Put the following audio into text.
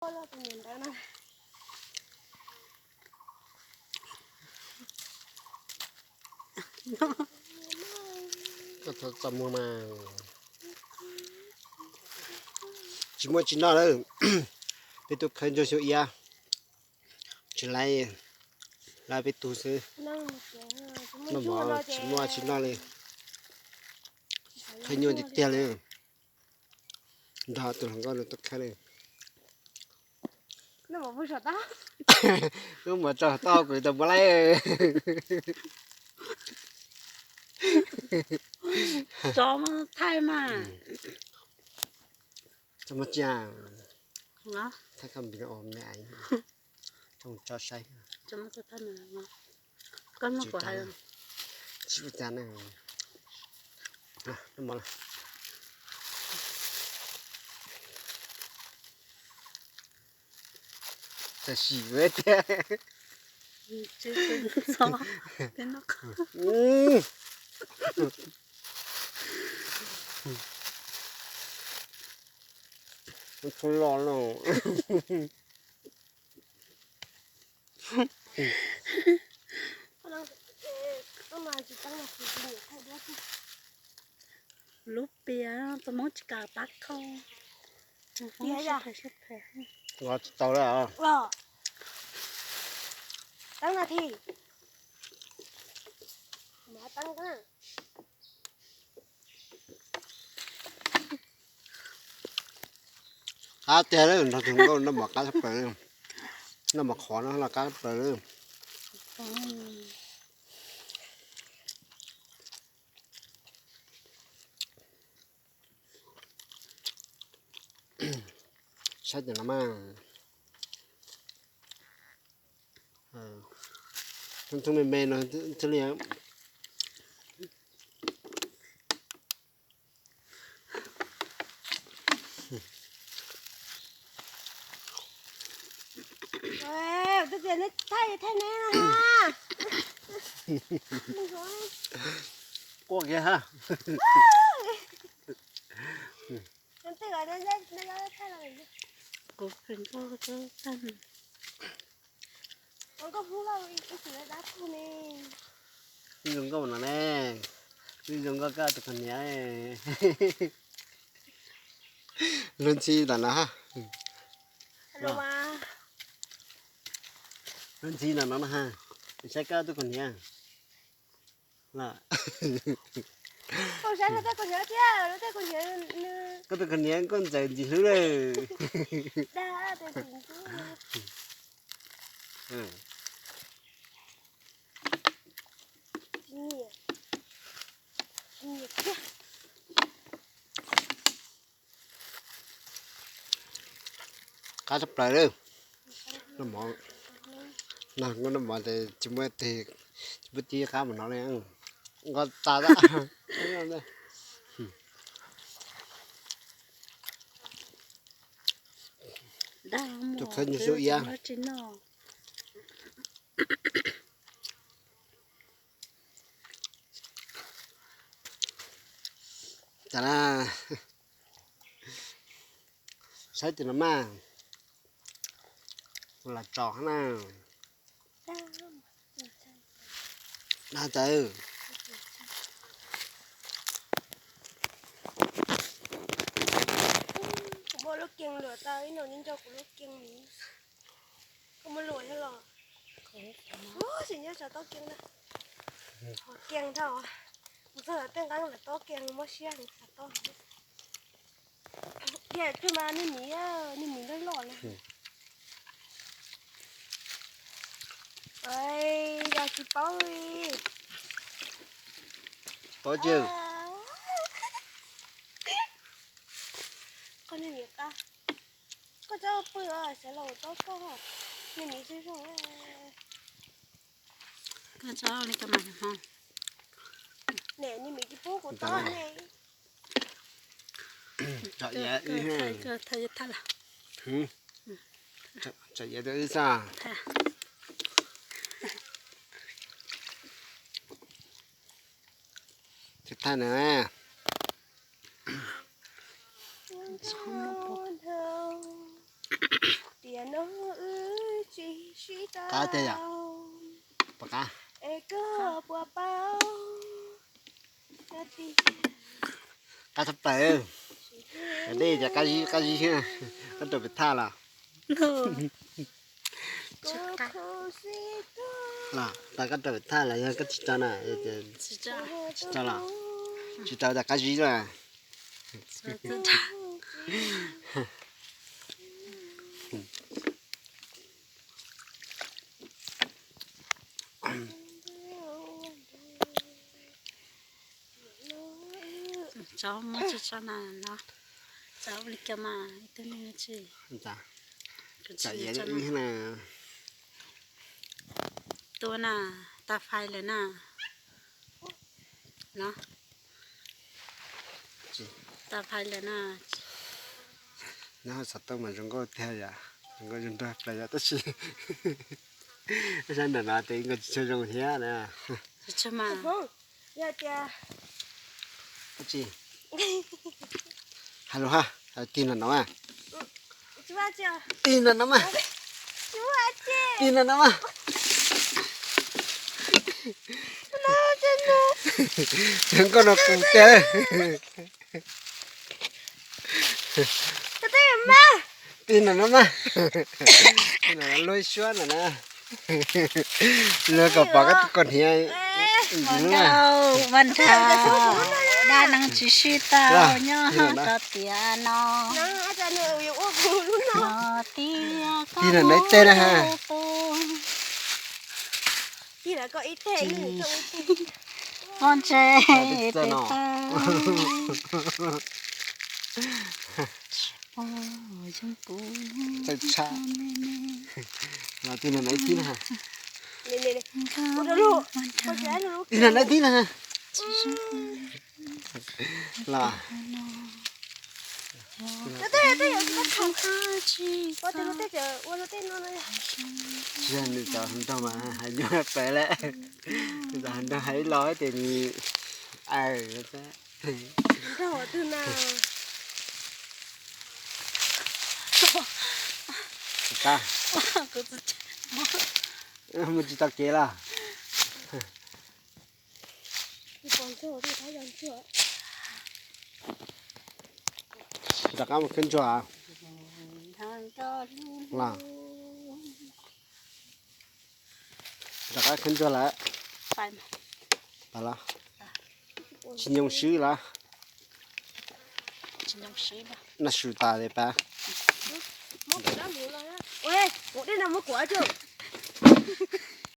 Koj txhob txaj muag mas. Tsis muaj tsis noj lawm. Peb tuaj khawb ntsuag xyoo iab, tsis laib, laib peb tug xwb. Noj mov tsis muaj tsis noj li. Khawb nyuaj tiag tiag li. Nrog tus hluas nkauj no tuaj khawb li. Wb mus tso tau kuv tau npua laib. Tso thaij mas. Tso mas cia. Thaij koj npis o me aiv. Tso saib. Tsis ua cas na. Tam sim tiag. Txhob los no. Lub pias tus Hmoob tsis kam pab kho. Los tsis tau lawm. Qab tiag li, nrog tus nkauj noj mov qab tshaj plaws li. Noj mov qhuav no los qab tshaj plaws li. Saib tus no mas, thoob thoob me me no thiaj li. Twb tias neb thaij thaij neb no ha. Quaj kiag ha. Kuv pheej quaj tag. Ib zoo nkauj no ne, ib zoo nkauj koj tus koj niam. Lub ntxhi ntawm no ha. Lub ntxhi ntawm no na ha. Saib koj tus koj niam. Koj tus koj niam koj ntxawm ntxim hlub lawm. Qab tshaj plaws li. Noj mov, noj mov ces tsis muaj tes, tsis muaj tib qab mus no li. Nqos tas. Tus khawb nyuag xyoo iab. Cas na, saib tus no mas, los tso na. Dag tawv. Kuv muaj lub kees luam tau ib nus nco kuv lub kees. Koj muaj luam thiab los? Tsis nyob saum tau kees na. Qhov kees dhau. Mus txog tej nqeeb lawm tau kees muab siab heev saum tau. Tiag tiag mas nej miv, nej miv loj loj na. Yog tsis paub li. Paub tsis? Koj nej miv qab. Koj txhob pw os, sawv los tau koj. Nej miv tsis zoo. Koj txhob li koj mas hmo. Ne nej miv tsis pub kuv tau ne. Tsom iav wb, tsom iav rau wb xwb. Thaij na. Qab tiag yom? Puas qab? Qab tshaj plaws. Dej ces qab zib qab zib, koj rau pem thaj los? Los tas koj rau pem thaj los yog koj tsis rau na? Tsis rau los? Tsis rau tas qab zib lawm. Tso muab tso tso na no. Tso ua li cas mas ib tug neeg tsis. Tua na, tas fais lawm na. No, tas fais lawm na. Nyob hauv xov tooj mas zoo nkauj tiag yom, zoo nkauj zoo nraug plaws yom, tab sis sab nram no ces nkauj tsis tshua zoo thiab na. Tsis tshua mas. Yog tias, tab sis, hais lus ha, tig nram no mas. Tig nram no mas. Tig nram no mas. Zoo nkauj no kuv tiag. Tig nram no mas. Luag suab ntawm na, luag kom pom koj tus koj hniav ntxiv lub na. Ua nrhau, dab neeg tsis sib tau nyob rau tiam no. Tig nram no ib teg na ha. Pob ntseg tes taw. Txawj tshaj. Los tig nram no ib teg na ha. Tig nram no ib teg na ha. Los. Tsis yog nws cov hluas nraug mas hais nyuaj pes lawm. Nws cov hluas nraug hais ib los ces nws aws. Mus tsis tau kev los. Rov qab mus khawb ntsuag. Rov qab khawb ntsuag lawm. Pais los? Tsis nyoo swb los? Noj su tas ces pais.